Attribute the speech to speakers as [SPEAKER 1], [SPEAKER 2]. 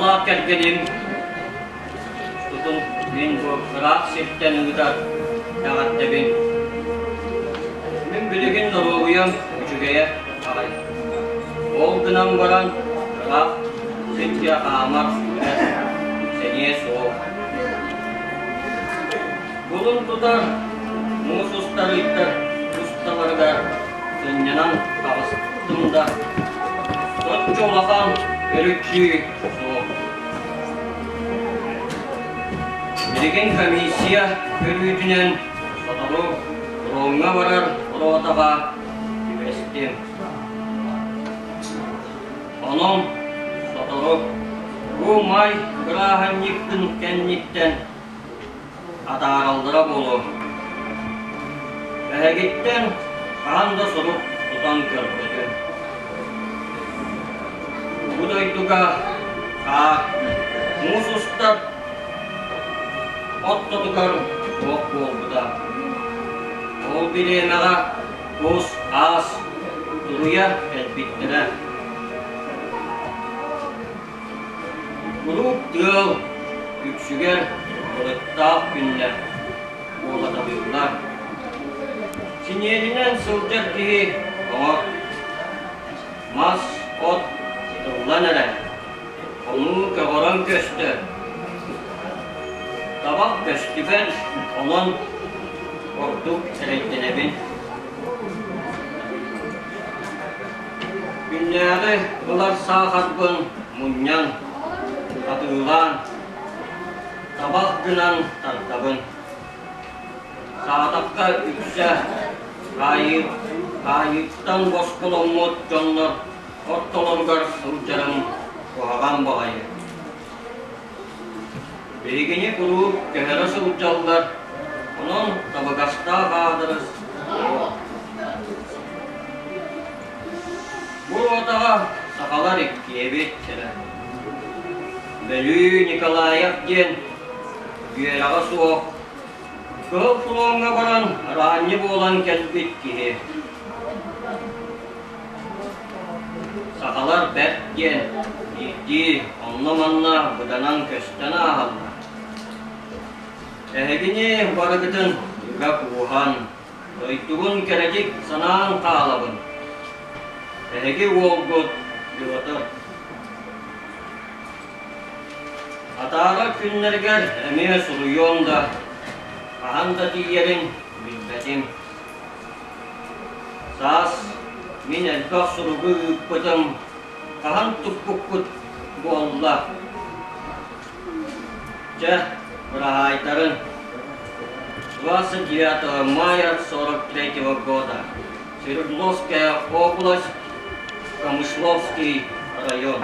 [SPEAKER 1] Тапталлаах кэргэним тутун мин бу ыраах сиртэн ыытар эҕэрдэбин. Мин билигин доруобуйам үчүгэйэ аҕай. Ол гынан баран ыраах сиргэ хаамар сүүрэр сэниэ суох. Кулун тутар муус устар ыйдар усталарыгар сынньанан таҕыстым да, соччо улахан өрүкчүү суох. Билигин комиссия көрүүтүнэн сотору фроҥҥа барар ротаҕа түбэстим. Онон сотору бу май бырааһынньыктын кэнниттэн атаараллара буолуо. Эһэгиттэн хаһан да сурук тутан көрбөтүм. Бу дойдуга хаар, муус устар оттотугар суох буолбута. Ол бириэмэҕэ кус аас туруйа кэлбиттэрэ. Куруук тыал үксүгэр былыттаах күннэр буолаталыыллар. Синиэлинэн сылдьар киһи тоҥор. Мас, от тыллан эрэ, хонуу көҕөрөн көстөр. Табах көстүбэт, онон ордук эрэйдэнэбин. Күннээҕи ылар саахарбын мунньан, атыылаан, табах гынан тардабын. Саатахха үксэ хаайыы, хаайыыттан босхоломмут дьоннор ортолоругар сылдьарым куһаҕан баҕайы. Биһигини куруук көһөрө сылдьаллар, онон табыгастаах аадырыс суох. Бу ротаҕа сахалар иккиэбит эрэ. Бөлүү Николаев диэн үөрэҕэ суох, Кыһыл фроҥҥа баран араанньы буолан кэлбит киһи. Сахалар бэрт диэн биирдии онно-манна быданан көстөн ааһаллар. Эһигини барыгытын ыга кууһан, дойдугун кэрэтик санаан хаалабын. Эһиги уолгут Петр. Атаарар күннэригэр эмиэ суруйуом да, хаһан да тиийэрин билбэтим. Саас мин элбэх суругу ыыппытым, хаһан туппуккут буолла? Чэ, быраһаайдарын. 29 мая 43 года. Свердловская область, Камышловский район.